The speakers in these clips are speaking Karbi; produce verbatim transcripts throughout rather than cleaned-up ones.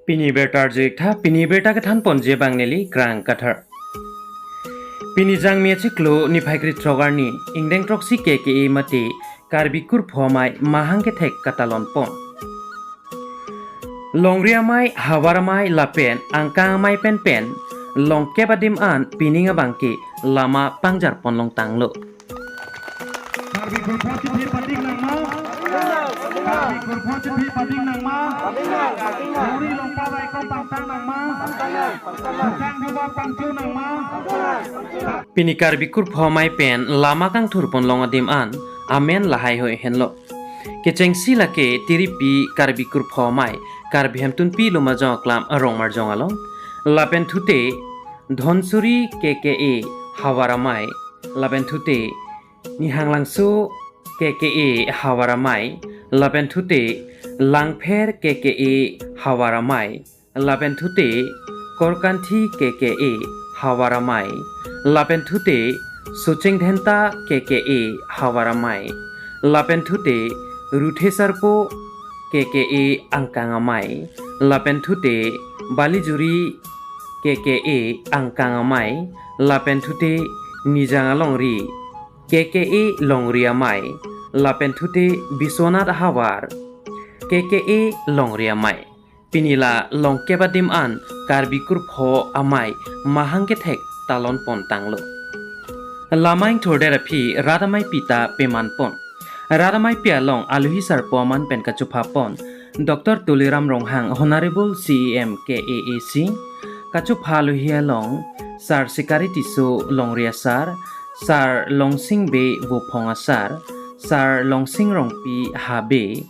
Pini birta arju-ik tha, pini birta kethan ponji abang neli Krang Kathar. Pini Jangmi achiklo niphai krethrok arni, ingdeng throksi K K A mate Karbi Kurpho Amei mahang kethek katalon pon. Longri amei, havar amei lapen angkang amei penpen longkep adim an pining abangke lama pangjar pon longtanglo. Karbi Kurpho chithi pading nangma. Karbi Kurpho chithi pading nangma. Longri longpa vaikom pangtang nangma. Bukang buba pangchu nangma. Pini Karbi Kurpho Amei pen lama kangthur pon long adim an amen lahai hoi henlo. Kechengsi lake tiripi Karbi Kurpho Amei Karbi Hemtunpi Lumajong Aklam Rongmarjong along, lapen thute Dhonsuri K K A havar amei, lapen thute Nihanglangso K K A havar amei, lapen thute Langpher K K A havar amei, lapen thute Korkanthi K K A havar amei, lapen thute Socheng Dhenta K K A havar amei, lapen thute Ruthe Sarpo K K A angkang amei, lapen thute Balijuri K K A angkang amei, lapen thute Nijang Alongri K K A longri amei, lapen thute Biswanath havar K K A longri amei. Pini la longkep adim an Karbi Kurpho Amei mahang kethek talon pon tanglo. Lama ingthurdet aphi rat ameipi ta peman pon. Rat ameipi along alohi sarpo aman pen kachopha pon Doctor Tuliram Ronghang, Honorable C E M K A A C, kachopha alohi along Sir Sikari Tisso longri asar, Sir Longsing Bey Vophong asar, Sir Longsing Rongpi Habe,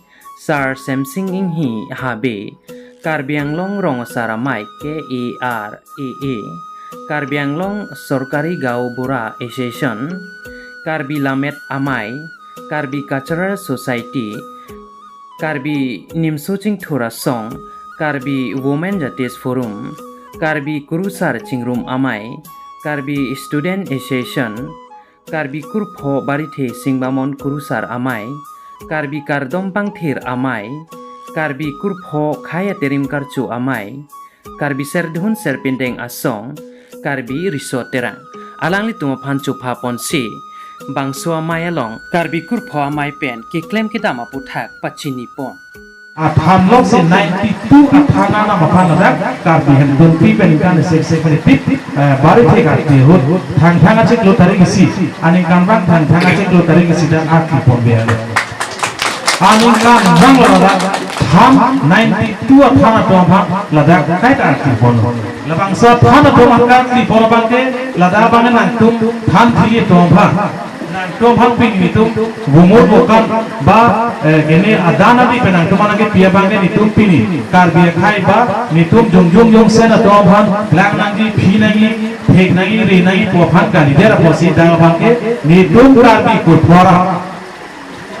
Sir Semsing Inghi Habe, Karbi Anglong Rong Asar Amei K A R A A, Karbi Anglong Sorkari Gaon Bura Association, Karbi Lammet Amei, Karbi Cultural Society, Karbi Nimso Chingthur Asong, Karbi Women Jatias Forum, Karbi Kurusar Chingrum Amei, Karbi Student Association, Karbi Kurpho Barithe Singbamon Kurusar Amei, Karbi Kardom Pangthir Amei, Karbi Kurpho Khei Aterim Karcho Amei, Karbi Serdhun Serpindeng Asong, Karbi Riso Terang. Alanglitum aphan chopha ponsi, bangso amei along Karbi Kurpho Amei pen keklem kedam aputhak pachini pon. Athan lok si ninety-two athan anam aphan ladak Karbi Hemtunpi pen kan sek sek pen tip, eh, Barithe Karti ahut Thangthang achiklo tarik isi, aningkanvang Thangthang achiklo tarik isi dak arki ponbe. Aningkanvang ladak than ninety-two athan atum aphan ladak kaita arki pon. Labangso than atum aphan arki pon abangke ladak abang nangtum thanthi atum aphan. Nangtum aphan pini nelitum bumur bukan ba, eh, gini adan adi pen nangtum aphan kepi abangke nelitum pini Karbi akhei ba nelitum jongjong jongsen atum aphan lang nangji, phi nangji, thek nangji, ri nangji pu aphan kalidet apotsi dak abangke nelitum Karbi Kurpho arat.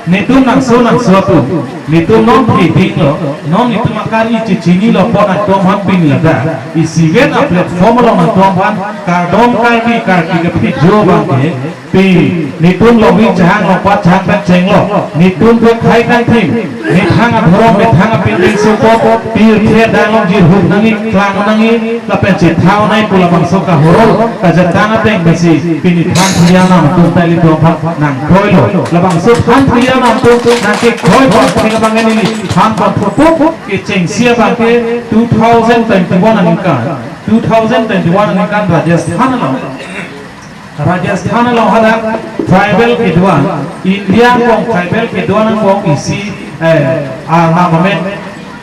Nelitum nangso nangso atum, nelitum non thedinglo, non nelitum akari chechinilo pon nangtum aphan pini ladak isivet a-platform along nangtum aphan kardom Karbi Karbi kephi jo abangke, pini nelitum longri chehang longpat chehang pen chenglo, nelitum ke khei kangthim, methang adhorom methang apindeng sopot, pirthe adang along jirhut nangji, klang nangji, lapen chethan nangji pu labangso kahorol kachetang ateng pensi pini thanthi anam atum ta ilitum aphan nangkroilo. Labangso thanthi anam atum nangkekroi pon thek abang neli than pon thupo. Kechengsi abangke two thousand twenty-one aningkan, two thousand twenty-one aningkan Rajasthan along, Rajasthan along hadak tribal kedo-an, India angbong tribal kedo-an angbong isi, eh, arnam amen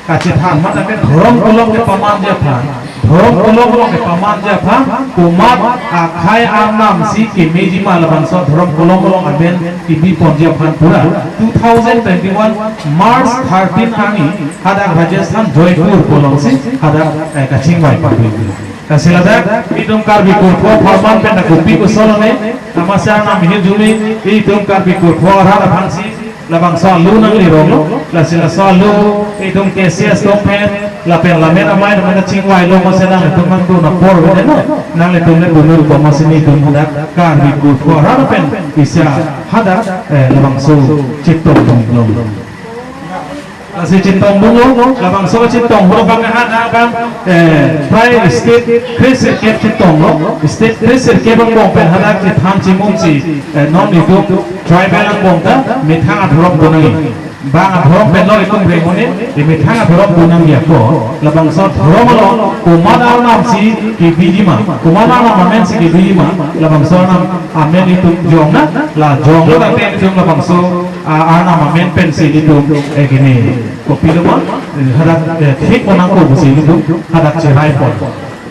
kachethan, mat ake dhorom kolom kepamanji aphan, dhorom kolom along kepamanji aphan, komat akhei arnam si kemeji ma labangso dhorom kolom along amen kebi ponji aphan pura. Two thousand twenty-one March thirteen arni hadak Rajasthan Jaipur pu alongsi hadak, eh, kachingvai pabrik. Lasi ladak itum Karbi Kurpho apharman pen dak kopi kosonlo ne, amatsi arnam hini jumi itum Karbi Kurpho arat aphansi labangso alu nangleronglo, lasi laso alu itum K C S atum pen lapen Lammet Amei atum pen chingvailo, amatsi nanglitum nangdun apor avedetlo, nanglitum le dunur ko, amatsi nelitum hadak Karbi Kurpho arat pen isi hadak, eh, labangso chitong tong long. Si chetongdunlo, labangso chetong horo bang ha na bang, eh, prai state kresirkep chetonglo, state kresirkep angbong pen hadak chethan chimum si, eh, non itum tribal angbong ta methang adhorom pu nangji. Bang adhorom pen lo itum rengone, emethang adhorom pu nangji ako, labangso adhorom along komat arnam si kebiji ma, komat arnam amen si kebiji ma, labangso arnam amen itum jongna, la jonglo tangte itum labangso, ah, arnam amen pen si itum, eh, kini. Kopilo ma, eh, hadak, eh, thik ponang ko pusi itum hadak cherai pon.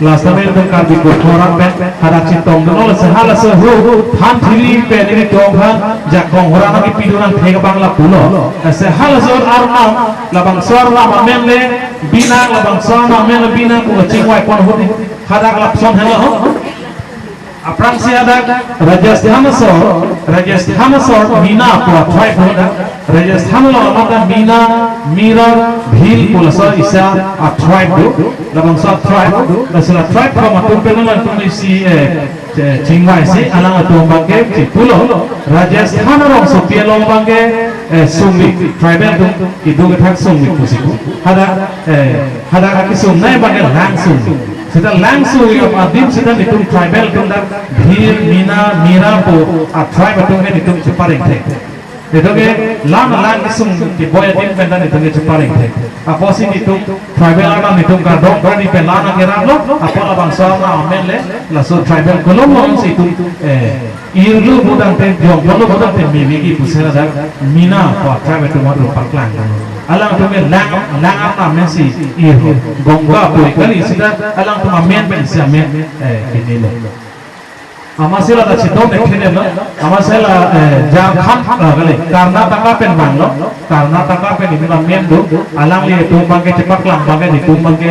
Last time itum Karbi Kuthoran pen hadak chetongdunlo, lasi halaso hu than thiri pen itum aphan jakong hora nangkepidun nangthek abang lapulo. Lasi halaso arnam, labangso arnam amen le binang, labangso arnam amen le binang pu kachingvai pon ahut hadak lapuson henlo ho. Aphrangsi hadak Rajasthan asor, Rajasthan asor Mina pu a-tribe hadak. Rajasthan along amat ta Mina, Mira, Bhil pu laso isi a-tribe do. Labangso a-tribe, laso a-tribe atum atum pen alanglitum isi, eh, che-, chingvai si alanglitum abangke chepulo. Rajasthan arongsopi along abangke, eh, sunglik, tribal atum keduk kethak sunglik pusi pu. Hadak, eh, hadak akesung nai abangke lang sung. Seta lang sung adim seta netum tribal atum dak Bhil, Mina, Mira pu a-tribe atum ke netum cheparengthek. Netum ke lang lang kesung keboi adim pen ta netum ke cheparengthek. Apotsi netum tribal arnam netum kardom kardi pen lang nangkeraplo, apot labangso arnam amen le laso tribal kolom along si itum, eh, irlu pu tangte, jongponlo pu tangte meme ke pusi ladak Mina pu a-tribe atum atum paklang. Alangtum ke lang, lang arnam amen si irlo. Gongga pu kali seta alangtum amen pen isi amen, eh, kinilo. Amatsi la ta chedon ek thene lo. Amatsi la, eh, Jharkhand, ah, kali, Karnataka pen vanglo. Karnataka pen itum amen do. Alanglitum abangke chepaklang abangke netum abangke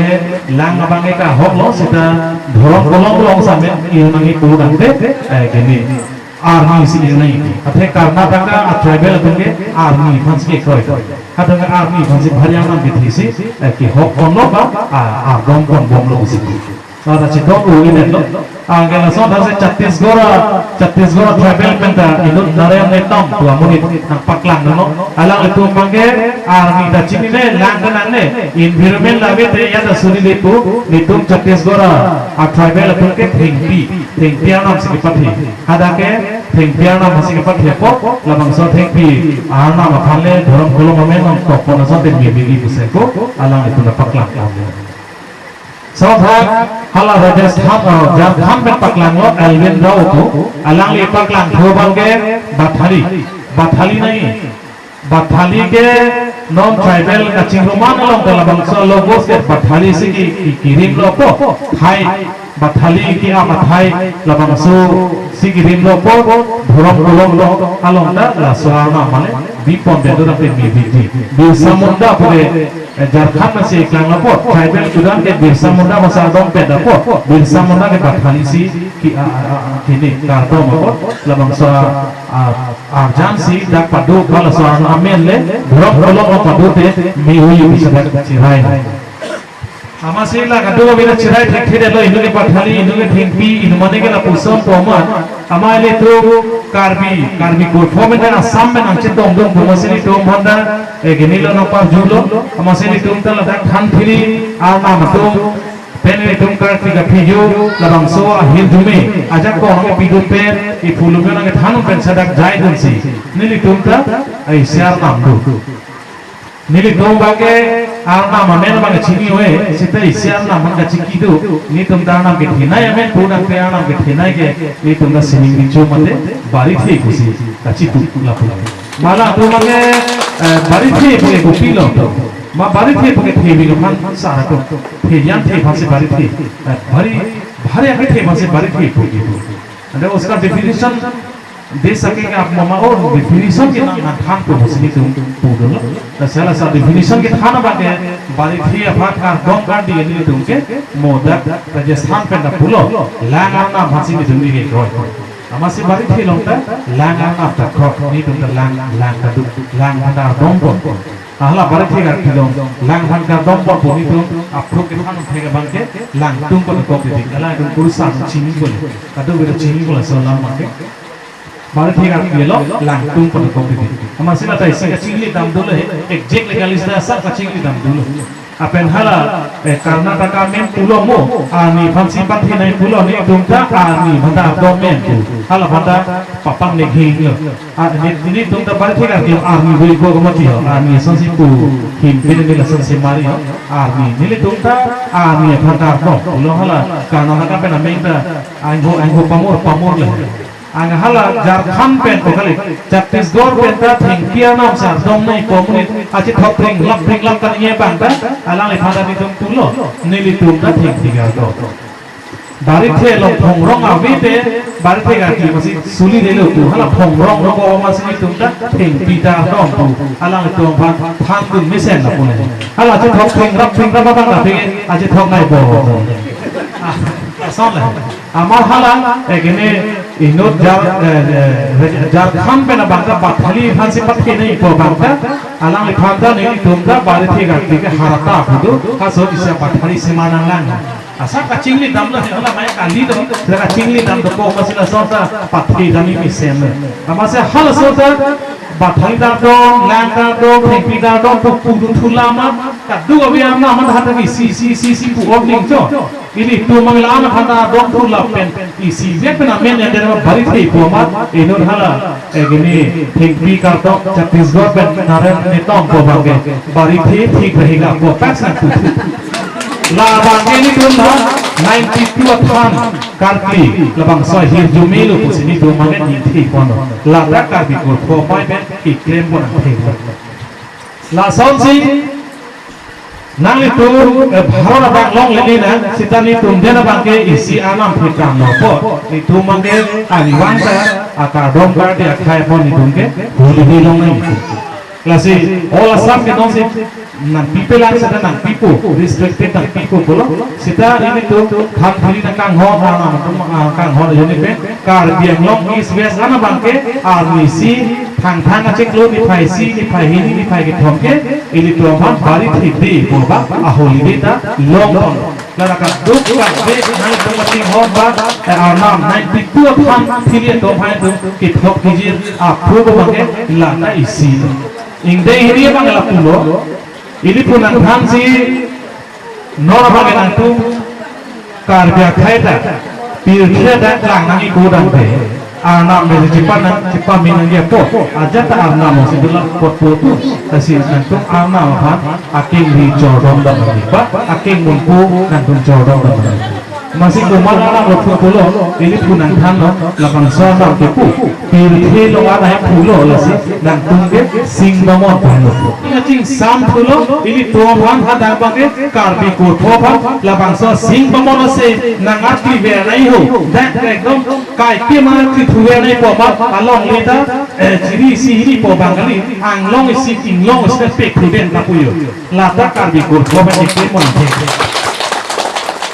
lang abangke kahoklo, seta dhorom kolom along si amen ir nangji pu tangte, eh, kini arni si ir nangji. Athe Karnataka a-tribal atum ke arni aphan si kekroi. Hadak arni aphan si bhari arnam kethe si, eh, kehok ponlo ba, ah, ardom ponbomlo pusi. Lata chedon u-inetlo. Anke lason thasi Chhattisgarh, Chhattisgarh tribal pen ta inut Naren Netam pu amonit nangpaklanglo. Alanglitum abangke arni ta chinine, lang kenangne, environment la ave te ya ta suri le pu, netum Chhattisgarh a-tribal atum ke thengpi, thengpi arnam si kepathe. Hadak ke thengpi arnam si kepathe apot, labangso thengpi arnam aphan le dhorom kolom amen nangtokpon asonte meme ke pusi ko, alanglitum nangpaklang. Lason thak hala Rajasthan, oh, Jharkhand pen paklanglo Alvin Rao pu, alangli paklangthu abangke Bathali, Bathali nangji. Bathali ke non tribal kachingrum an along ta labangso logos ke Bathali si ke, ke, kerimlo ko, thai, Bathali ke ama thai labangso si kerimlo ko, dhorom kolom along ta laso arnam amen le bipon bedo tangte meme ke. Birsa Munda pu ke, eh, Jharkhand amen si klanglo apot, tribal kedam ke Birsa Munda amen si ardom pet apot, Birsa Munda ke Bathali si ke, a, a, a, kini kardom apot, labangso a, a, arjan si dak pado pu laso arnam amen le, dhorom kolom along pado te meme pu si dak cherai. Amatsi la kadokave ta cherai thekthedetlo, inut ke Bathali, inut ke thengpi, inut mane ke lapuson pu amat. Amat ilitum Karbi, Karbi Kutho pen ta Assam pen nangchetongdun pu amatsi ilitum aphan ta, eh, kinilo nangparjulo, amatsi ilitum ta ladak than thiri arnam atum pen ilitum Karbi kaphi yo, labangso ahirjume ajakong nangkepidun pen, iphu lupio nangkethan pen si dak jaidun si, nelitum ta, eh, isi arnam do. Nelitum abangke arnam amen abang kachini ave, seta isi arnam abang kachiki do, netum ta arnam kethenei amen pu tangte arnam kethenei ke, netum ta sining recho mate barithe pusi kachipu lapu. Ma latum abangke, eh, barithe pu ke kopilo to. Ma barithe pu ke theving aphan sar atum. Thejang the aphan si barithe. Eh, bari, bari akethe aphan si barithe pu ke pu. Ante uska definition de sake ke ap mama or definition ke nang nangthanpo pusi netum pudunlo. Lasi hala sa definition kethan abangke barithe aphan kardom kardi netum ke mo dak Rajasthan pen ta pulo. Lang arnam aphan si netum ke kroi. Amatsi barithe along ta lang arnam ta kroi. Netum ta lang, lang kaduk, lang aphan ta ardom pon. Hala barithe karpi along, lang aphan kardom pon pu netum aphrang kethan thek abangke, lang tung pon kok titik, alangtum kurusar chini pon, kadokave ta chini pon laso alam abangke. Barithe Karbi along Langtung pen kong titi. Amatsi la ta isi kachingli dam dolo he, exact legalis ta sa kachingli dam dolo. Lapen hala, eh, Karnataka amen pulo mo, army aphansi pathenei pulo, nelitum ta army aphanta ardom amen pu. Hala aphanta papang ne hing lo. Ah, ne, nelitum ta Barithe Karbi army voi ko mati ho, army asonsi pu, him pen ne lasonsi mari ho, army. Nelitum ta army aphanta ardom pulo hala, Karnataka pen amen ta, angho, angho pamor, pamor le. Ang hala Jharkhand pen ko kali, Chhattisgarh pen ta thengpi arnam si ardom nei pu amonit achethok pringlap pringlap kan ye bang ta, alangliphan ta nelitum pulo, nelitum ta thengpi ardom. Barithe along phongrong ave te, Barithe Karbi amatsi suli delo pu, hala phongrong lo ko amatsi nelitum ta thengpi ta ardom pu, alanglitum aphan thandun mesen lapu le. Hala achethok pringlap pringlap abang ta pege, achethok nei bo. Ah, asam le. Amat hala, eh, kene inut Jhar-, eh, eh, Jharkhand pen abang ta Bathali aphansi pathenei pu abang ta, alangliphan ta nelitum ta Barithe Karbi ke harata pu do, halaso isi Bathali sema nanglang. Asa kachingli dam lo, hala mai kali do, hala kachingli dam do ko amatsi laso ta pathe dam mesen. Amatsi halaso ta Bathali ta ardom, lang ta ardom, thengpi ta ardom, pu pu dun thula ma, kadokave arnam amat hata isi, isi, isi, isi pu ong ning cho. Ilitum amang la amat hata ardom thula pen, isi vek pen amen ya dera Barithe pu amat, inut hala, eh, kene, thengpi kardom, Chhattisgarh pen Narayan Netam pu abang ke, Barithe thik rahega pu paksa tu. Labang ke nelitum ta, ninety-two athan, Karkli, labangso ahirjume lo pusi nelitum amang ke ningthi pon. Ladak Karbi Kurpho pai pen keklem pon athe. Lasonsi nanglitum, eh, Bharat abang longle nang, seta nelitum den abang ke isi arnam phitang lo po. Nelitum abang ke ani vang ta akardom kardi akhei pon nelitum ke holiday longle nelitum. Lasi all Assam ke nonsi nangpipelang seta nangpipo, respected nangpipo pulo. Seta nelitum Dhanphiri nangkanghon, ah, nangtum, ah, kanghon ajoine pen Karbi Anglong East West an abang ke arnisi thangthang achiklo niphai isi, niphai hini, niphai kethom ke ilitum aphan Barithe Day pu ba a holiday ta long pon. Ladak kadokave nangtum ating hon ba, eh, arnam ninety-two aphan phili atum hai atum kethok kejir aphu abang ke la ta isi. Ingdeng hini abang lapulo. Ili pu nangthansi non abang ke nangtum Karbi akhei ta pirthe ta klang nang-iko dam te. Arnam le chepa nang, chepa mi nang ya po. Ajat ta arnam si dula pot po tu. Lasi nangtum arnam aphan akengri chordom dam nangji ba, akeng munpu nangtum chordom dam nangji. Amatsi komat arnam lo pu pulo, ili pu nangthan lo, labangso arnam kepu. Pirthe along an ahai pulo lasi, nangtum ke Sing Bamon pu lo. Ina ching sam pulo, ilitum aphan hadak abang ke Karbi Kurpho aphan, labangso Sing Bamon ase nang-arkli ver nai ho, dak ekdom kai ke ma-arkli thu ver nai pu amat, alongle ta, eh, chiri isi hini pu abang kali, anglong isi inglong isi pek thu den lapu yo. Ladak Karbi Kurpho pen ikli mon the.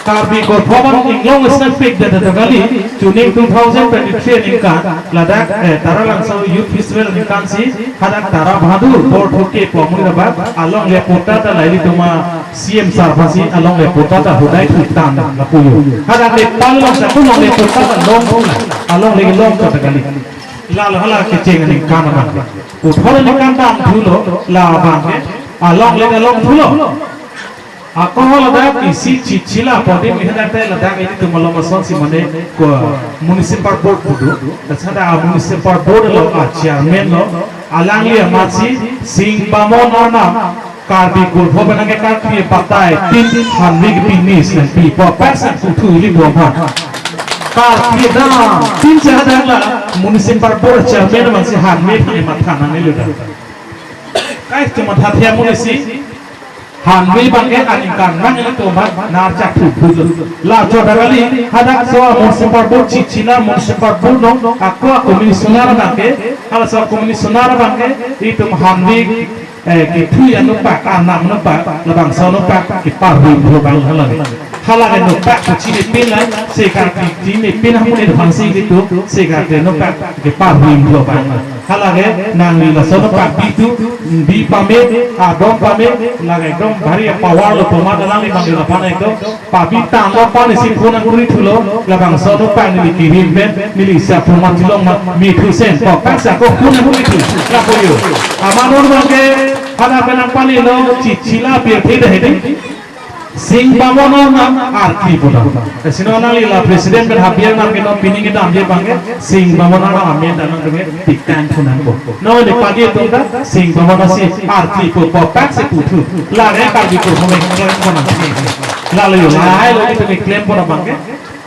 Karbi Kurpho pen inglong isi pek den ta kali, chuning two thousand twenty-three aningkan, ladak, eh, Taralangso Youth Festival aningkan si, hadak Tara Bahadur Borthuke pu amonit abang, alongle patta ta la ilitum a C M sir aphansi alongle patta ta hodai thu tang lapu yo. Hadak Nepal along ta pu alongle patta ta long thu la, alongle long ta kali. La la hala kecheng aningkan abang. Puthot aningkan dam thulo, labang ke, alongle ta long thulo. Ako ladak isi chichila podi mi hadak te ladak ilitum along asonsi mane ko municipal board pu do. Seta municipal board along a chairman lo, alangli amatsi Sing Bamon arnam Karbi Kurpho pen nangkekarkli batai tin hanvi kepini si nangpipo, paksa kuthu ili bomba. Karkli dam tin si hadak la municipal board chairman abangsi hanvi thang matha nangne lo da. Kai tu matha thia amonit si hanvi abang ke aningkan nang ilitum aphan narchak thu thu lo. La chot kali, hadak so municipal board chichila municipal board along ako commissioner abang ke, halaso commissioner abang ke itum hanvi, eh, kethui anutpak, arnam anutpak, labangso anutpak keparvi thu abang hala ni. Halake nokpak chini pin la, se karkli chini pin hamun advance gitu, se karkli nokpak ke parhim dua bang. Halake nangli laso nokpak bi tu, bi pame, adom pame, lake ekdom bhari power lo poma dalang ni bang la pan ekdom, pabi tanglo pan isi phone ang kuri thulo, labangso nokpak neli kirim pen, neli sa phone ma thilong ma, mithu sen, ko pangsa ko phone ang kuri thu, lapu yo. Aman non bang ke, hana penang pani lo, chichila pirthi deh hedi. Sing Bamon arnam arkli pu dam. Sino nangli la president pen habiang nam ke non pining kedam je bang ke Sing Bamon arnam amen dan nang ke tiktan pu nang ko. No ne pagi atum ta Sing Bamon asi arkli pu pu pak si pu thu. La re Karbi pu home klem pu nang ke. La lo yo la hai lo itu ke klem pu nang bang ke.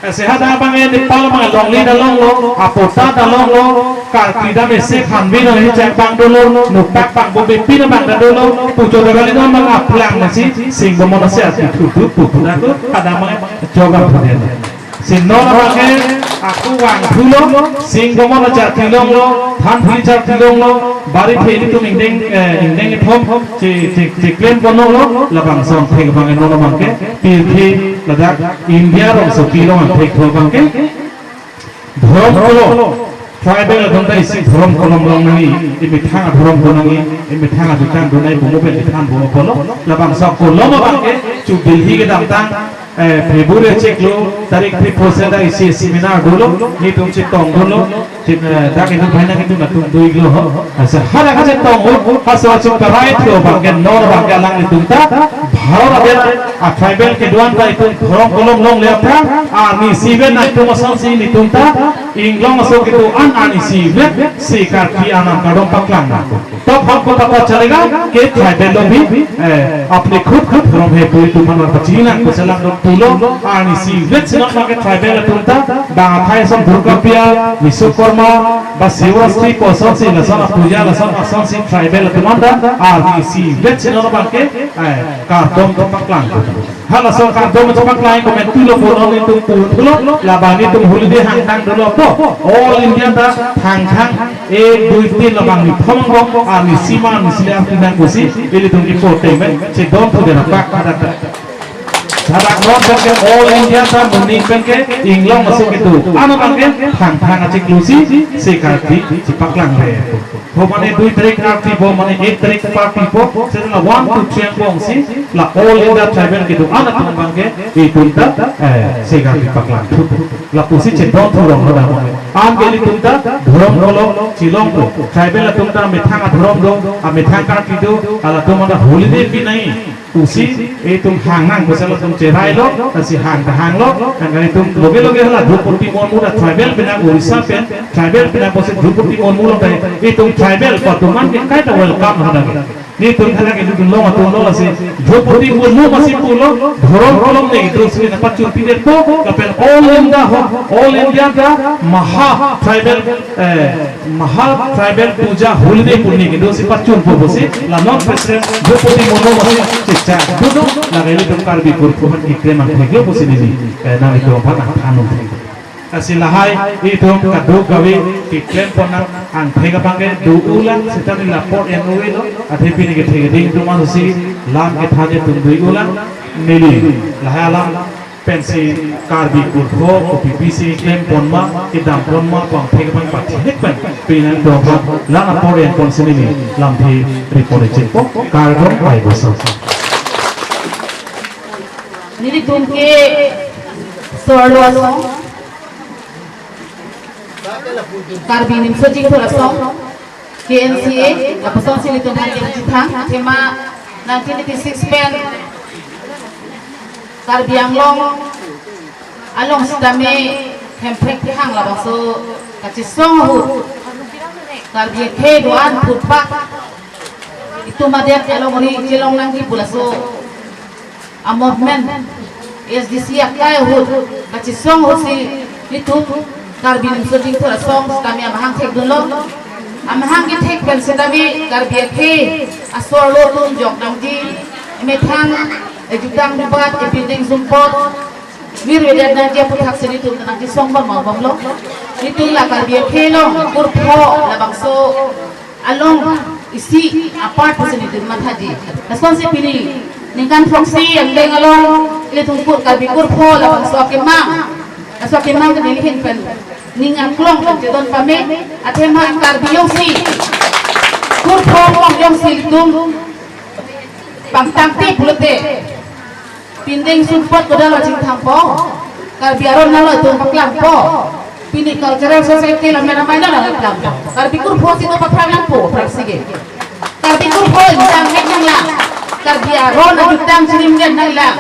Ese hadak bang ke Nepal bang longle ta longlo, apota ta longlo, karkli dam ese khanvi nang hichak bang dolo, nokpak bang bo bepi na bang ta dolo, pucho da kali non bang aplang nasi, Sing Bamon asi ati thu thu thu thu na ko, kada bang joga phunen. Sing non bang ke, aku wang thulo, Sing Bamon ajar tilonglo, than phi jar tilonglo, bari phe ilitum ingdeng, eh, ingdeng ithom, che, che, che klem ponlo, labangso angthek bang ke non bang ke, pirthi ladak India rongsopi along angthek tho bang ke, dhorom kolom, tribal atum ta isi dhorom kolom long nangji, emethang adhorom do nangji, emethang adutang do nangji, bumu pen ethan bumu polo, labangso kolom bang ke, chu Delhi kedamtang, eh, February chiklo, tarik three four se ta isi seminar dolo, netum chetong dolo, Chit, eh, dak itu banyak itu natum dui lo ho. Asa hara kaje tong ho, asa chuk karai thio bang ke nor bang ke alanglitum ta. Bharot adet a tribal kedo-an ta itum dhorom kolom longle aphrang, arnisi vet nangtum asonsi netum ta, inglong aso kedo-an arnisi vet, se karkli arnam kardom paklang nang. तब हमको पता चलेगा कि ट्राइबल लोग भी, ए, अपने खुद का धर्म है, पूरी तुम हमारे बच्ची ना कुछ अलग लोग तू लो, arnisi vet si nang ke tribal atum ta, bang akhai som Durga Puja, Vishwakarma, ba Shivratri ko asonsi, lason apuja, lason asonsi tribal atum ta, arnisi vet si nang bang ke, eh, kardom paklang. Halaso kardom paklang ko men tulo ko non itum pu thulo, labang itum holiday hangtang dolo po. All India ta thangthang ek dui tin labang ni phomong bom, arnisi ma arnisi le arti nang pusi, ilitum kipo teng pen, chedon thu dera pak hadak. Hadak non pen ke all India ta muning pen ke inglong aso kedo-an bang ke thangthang achiklo si, se karkli chepaklang re. Ho mane dui tarik karkli po, mane ek tarik karkli po, seta la one to three angbong si, la all India tribal kedo-an atum bang ke, itum ta, eh, se karkli paklang thu. Lapusi chedon thu rong lo da bang ke. An ke ilitum ta, dhorom kolom, chilong po. Tribal atum ta, methang adhorom do, amethang karkli do, halatum ta holiday pi nangji. Pusi, itum hang nang, pusi latum cherai lo, lasi hang ta hang lo, hang kan itum loge loge hala Droupadi Murmu ta tribal penang Orissa pen, tribal penang pusi Droupadi Murmu lo ta, itum tribal pa tuman ke kaita welcome hadak. Netum hadak itum long atum lo lasi, Droupadi Murmu pusi pulo, dhorom kolom ne itum si na pachun pidet po, lapen all India ho, all India ta, maha tribal, eh, Maha Tribal Puja Holiday pu ne kedo si pachun po pusi, la non President Droupadi Murmu pusi chicha dudu, la ilitum Karbi kurphu han kikrem angthek lo pusi neli, eh, nanglitum aphan nangthan nang. Lasi lahai itum kadokave kikrem pon nang angthek abang ke do-ulang seta neli la apor en-oi lo, athe pini kethek ding atum aso si lam kethan atum do-ulang neli lahai alam pensi Karbi kurphu kopi pisi klem pon ma, kedam pon ma, pang thek pang pathek pang, pinang dong pang, lang apor en pon si neli, lamthe report echin po, kardom pai boso. Nelitum ke Sorlo Asong, Karbi Nimso Jingthur Asong, K N C A, lapuson si nelitum aphan kachethang, athema nineteen eighty-six pen Karbi Anglong along sitame Hemprek kehang labangso kachesong ahut Karbi akhei do-an phurpak itum adet alongri chelong nangji pu laso a movement, A S D C akai ahut, kachesong ahut si nelitum Karbi Nimso Jingthur Asong sitame amahang thekdunlo. Amahang kethek pen sitame Karbi akhei asor lo tun jok nangji, emethang, ejutang dubat, ebuilding sumpot, virvedet nangji aputhak si nelitum nangkesong bom bom lo. Nelitum la Karbi akhei along kurpho labangso along isi apart pusi nelitum mathaji. Lasonsi pini ningkan throksi angdeng along Ilitum kur Karbi kurpho labangso akemang. Laso akemang ke neli ahin pen ning aklong pen chedon pame, athema Karbi jongsi kurpho mong jongsi ilitum pangtangte pulote, pindeng sunpot kodalo chingthangpo, Karbi aron nalo itum paklangpo, pini cultural society lo mena maina lo paklangpo. Karbi kurpho si to paphrang nangpo, aphrang sige. Karbi kurpho ingtang mek nanglang, Karbi aron ajutang chirim mek nanglang.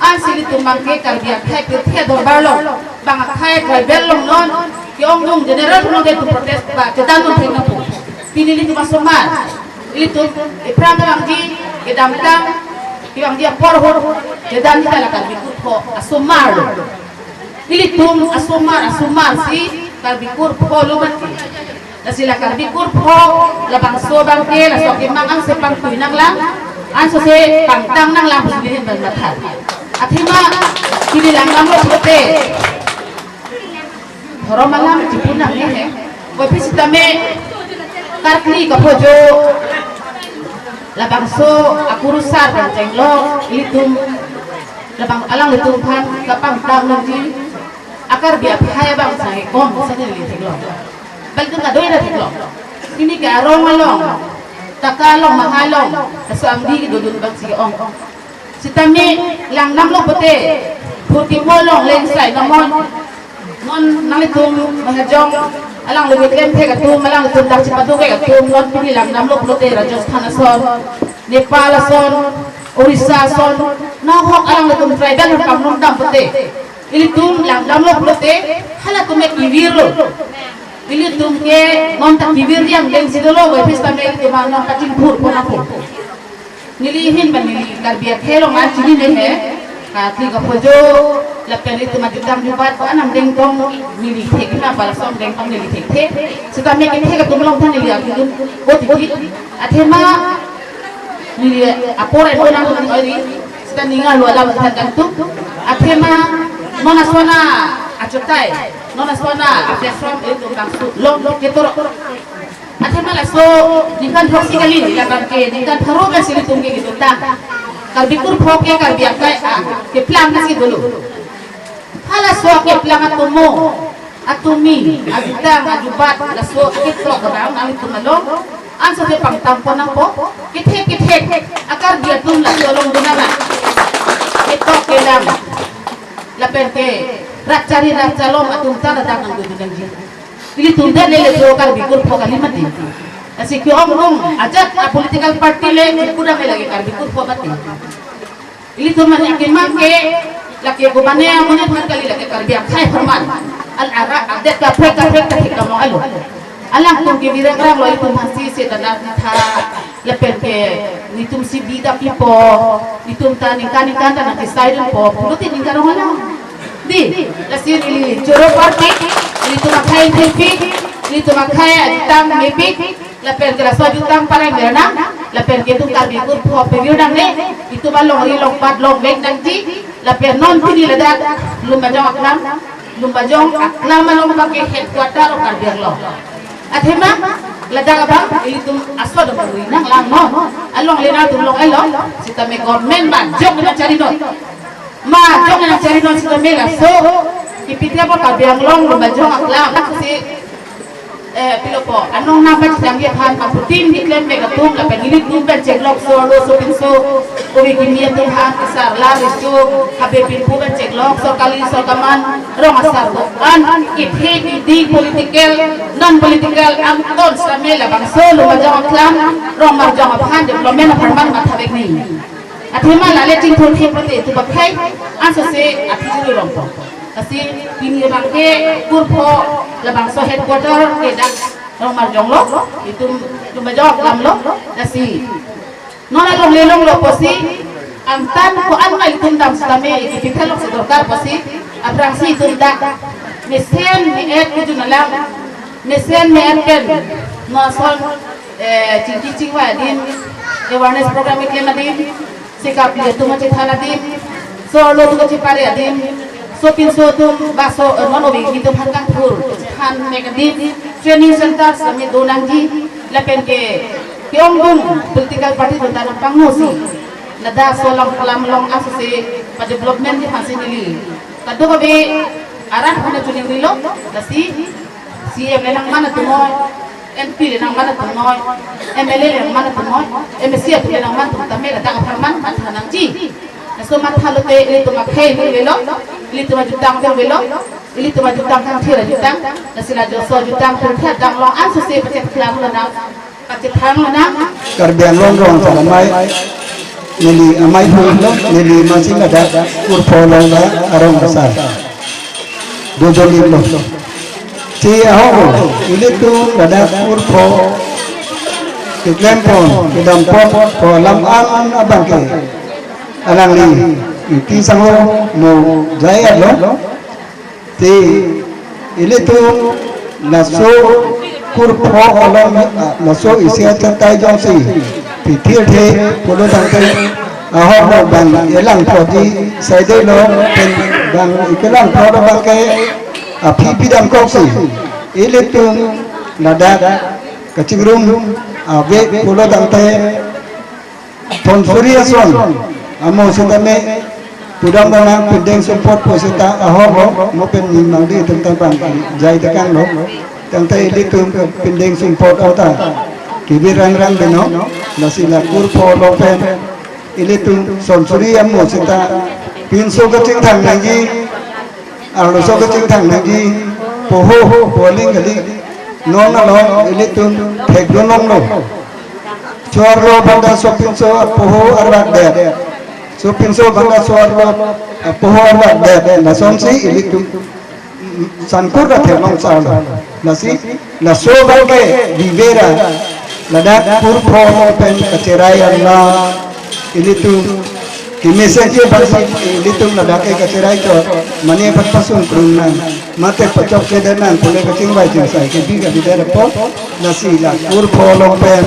Ansi ilitum abangke Karbi akhei pirthe dorbar along, bang akhei tribal along non, ke-ongdung general along ke itum protest ba chedan non thek nangpo. Pini ilitum asomar, ilitum ephrang kevangji, kedamtang kevangji apor ahut chedan ta la Karbi kurpho asomar lo. Ilitum asomar, asomar si Karbi kurpho lo mati. Lasi la Karbi kurpho labangso abangke laso akemang ansi pangtui nanglang, ansose pangtang nanglang pusi neli ahin pen matha. Athema pini langdamlo pulote, dhorom alam chipu nangne he. Puvoiphit sitame karkli kaphojo labangso akurusar pen chenglo ilitum, labang alanglitum aphan kapangtang nangji a-Karbi akhei abang sanghe kom sanghe neli theklong. Bang itum kadoi ra theklong. Pini ke arong along, taka along, maha along, laso amdi kedodun abang si ong. Sitame langdamlo pulote, phurkimo along lengsai namon. Non nanglitum mahajong, alangli keklem thek atum, alanglitum dak chipaduk vek atum, non pini langdamlo pulote Rajasthan ason, Nepal ason, Orissa ason, nahok alanglitum tribal aphan pangnomdam pulote, ilitum langdamlo pulote, halatum ke kevirlo. Ilitum ke non ta kevir yang dengsi dolo, puvoiphit sitame ilitum non kachingthurpo nangpo. Neli ahin pen neli Karbi akhei along an chinine he. Karkli kaphojo lapen ilitum ajutang jubat ko anam dengtong neli thek na, balasom dengtong neli thekthe. Sitame kethek atum along than neli arjudun, o titi. Athema neli apor en onang than eri. Sita ninga lo alam than kangtung. Athema non asona achotai, non asona a-platform ilitum bangso long ketor. Athema laso ningkan throksi kali, labang ke ningkan pharo pensi ilitum ke kedo ta. Karbi kurpho ke Karbi akhei akeplang pensi dolo. Halaso akeplang atomo, atomi, ajutang, ajubat, laso keklok kedam nanglitum along ansose pangtangpo nangpo, kethek kethek a-Karbi atum laso along dun nang. Ketok kelang, lapen ke rat chari rat chalom atum ta ladak nangdodun nangji. Ilitum det le le cho Karbi kurpho kali mati. Lasi ke-ongdung ajat a-political party le kudam le lake Karbi kurpho mati. Ilitum mane akemang ke lake ko mane amone aphan kali, lake Karbi akhei apharman. Al ara adet kaprek kaprek kaprek kamong alo. Alangtum kevir-ang lo, ilitum hasi se dana tha. Lapen ke nelitum si bida pipo, nelitum ta ningkan ningkan ta nang-decide po pulote ningkan rong alam. Dei, lasi neli choro party, nelitum akhei thepik, nelitum akhei ajutang mepik, lapen ke laso ajutang pareng mernang, lapen ke itum Karbi kurpho pevir nangne, itum alongri longpat longvek nangji, lapen non pini ladak Lumbajong aklam, Lumbajong aklam along abangke headquarter of Karbi Anglong. Athema ladak abang ilitum aso dong ri nanglang non. Alongle nangtum long-elo, sitame government majok nangchari non. Majok nangchari non sitame laso kipi te apot Karbi Anglong Lumbajong aklam si, eh, pilopo, anong nangpachitangji aphan, kaputin keklem vek atum lapen ilitum pen cheklok so arlo sopinso, ove kimi atum aphan, kesar la recho, habe pinpu pen cheklok, sorkari sorkaman, rong asar ko-an, kethe kidi political, non political, angton sitame labangso Lumbajong aklam, Rongmarjong aphan development apharman matha vek ni. Athema lale chingthur thek pulote itum akhei ansose aphi juri rongpo. Lasi pini abangke kurpho labangso headquarter ke dak Rongmarjong lo, itum Lumbajong aklam lo, lasi non alongle longlo pusi, angtan ko-an ma itum dam sitame, ikipithelok si dorkar pusi, aphrangsi itum dak mesen me-et kejun alam, mesen me-et pen non ason, eh, chingki chingvai adim, awareness program keklem adim, sikap atum achethan adim, so arlo atum achepare adim, sopinso atum ba so, eh, non ove kimi atum aphan kangthur than mek adim, training center sitame do nangji, lapen ke ke-ongdung political party atum ta nangpangnosi Ladak laso alam, alam along asose pa development aphansi neli kadokave arat aphan choningrilo, lasi C E M le nangman atum noi, M P le nangman atum noi, M L A le nangman atum noi, M A C atum le nangman atum tame ladak apharman matha nangji. Laso matha lote ilitum akhei avelo, ilitum ajutang avelo, ilitum ajutang kangthir ajutang, lasi laso ajutang kangthir adang along asose pachethang lonang, pachethang lonang. Karbi Anglong Rong Asar Amei, neli amei pulo, neli masi ladak Kurpho along la arong asar. Dojoli lo. Si ahok, ilitum ladak Kurpho keklempon, kedampon, ko alam an abangke alangli Ingti Sangho mo jai lo. Si ilitum laso Kurpho along, ah, laso isi achatai jongsi pithirthe pulo tangte ahok bang elang phoji saide lo, pen bang ikelang pho abangke aphi pidam koksi ilitum ladak kachingrum ave pulo tangte Thonsuri ason amo sitame pudam dana pindeng sumpot pu sita ahok lo, mo pen ning mangdi tentang bang jai tekang lo. Tangte ilitum pindeng sumpot auta kibir rangrang beno, lasi la Kurpho along pen ilitum Thonsuri amo sita pinso kachingthang nangji, arloso kachingthang nangji, poho, poling kali, non along ilitum thekdun longlo. Soarlo bangda sopinso apoho arvakdet. Sopinso bangda soarlo apoho arvakdet. Lasonsi ilitum sankur ta theklong salo. Lasi, laso abangke bibera ladak Kurpho along pen kacherai alam ilitum kemesen ke bangsi ilitum ladak ke kacherai chot, mane aphan pasung krung nang, mate pachok kedet nang, pule kachingvai chingsai kebi kebi det apot, lasi la Kurpho along pen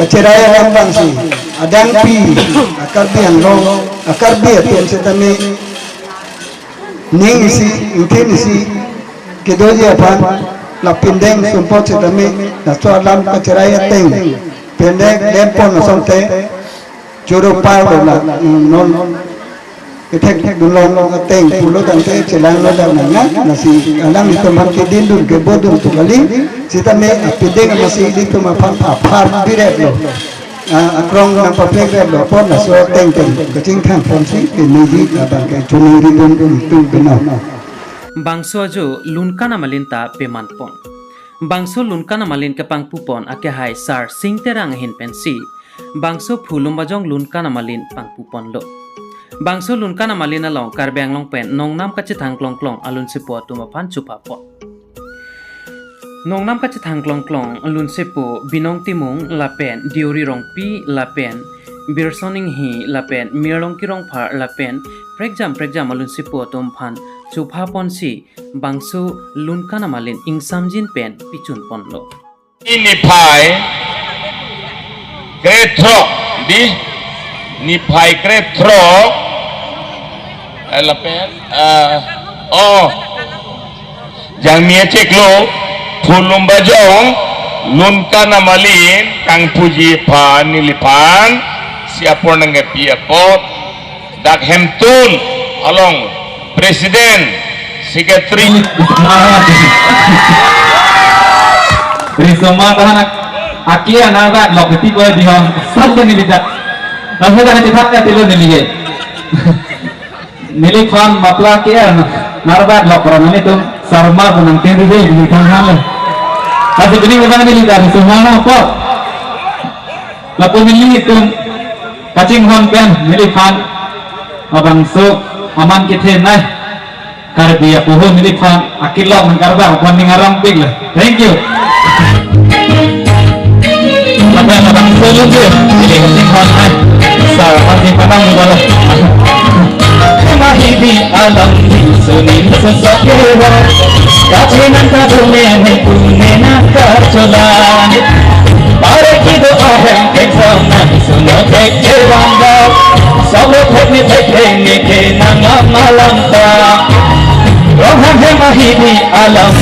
kacherai alam bangsi adangpi a-Karbi Anglong, a-Karbi atum sitame ning isi, ingtin isi kedoji aphan la pindeng sumpot sitame laso alam kacherai ateng pindeng lempon asonte choro par lo la, mm, non kethekdun long ateng pulo tangte chelang lo dak nang, lasi alanglitum aphan kedindun kebodun tu kali, sitame apindeng amasi ilitum aphan aphar biret lo. Ah, akrong nangpaplek ret lo apot laso ateng pen kachingthang ponsi kemeji abangke choningridun ilitum beno. Bangso ajo Lunkan Amalin ta pemanpon. Bangso Lunkan Amalin kepangpupon akehai Sar Sing Terang ahin pensi bangso Phu Lumbajong Lunkan Amalin pangpuponlo. Bangso Lunkan Amalin along Karbi Anglong pen nongnam kachethang klongklong alunsepo atum aphan chophapon. Nongnam kachethang klongklong alunsepo Binong Timung lapen Deori Rongpi lapen Birson Inghi lapen Mirlongki Rongphar lapen prekjam prekjam alunsepo atum aphan chophaponsi bangso Lunkan Amalin ingsamjin pen pichunponlo. Niphai krethrok di, niphai krethrok, eh, lapen, eh, oh, Jangmi achiklo, Phu Lumbajong Lunkan Amalin kangpuji aphan neliphan si apor nangkepi apot dak hemtun along President, Secretary. Risoma tahan ak-, aki anak dak lok keti boy dihon, sab neli dak. Langsung dak keti thak keti lo neli ye. Neliphan mapla ke an, narbak lok orang nelitum sarma punang tengri deh, neliphan hal. Laso pini memang neli dak risoma na apa? Lapu nelitum kachinghon pen neliphan labangso aman kethenei Karbi apoho neliphan akilok nangkarbak aphan ning arongpik lo. Thank you. Lapen labangso lunju neli kachinghon hai Sar Masi Padang Bala. Mahibi alam di sunin sesakewa. Kachinan kadune ne kune na kachola. Pare kido ahem exam na suno thek ke wanda. Sabo thek ni thek thek ni ke nang malam ta. Rohan he mahibi alam.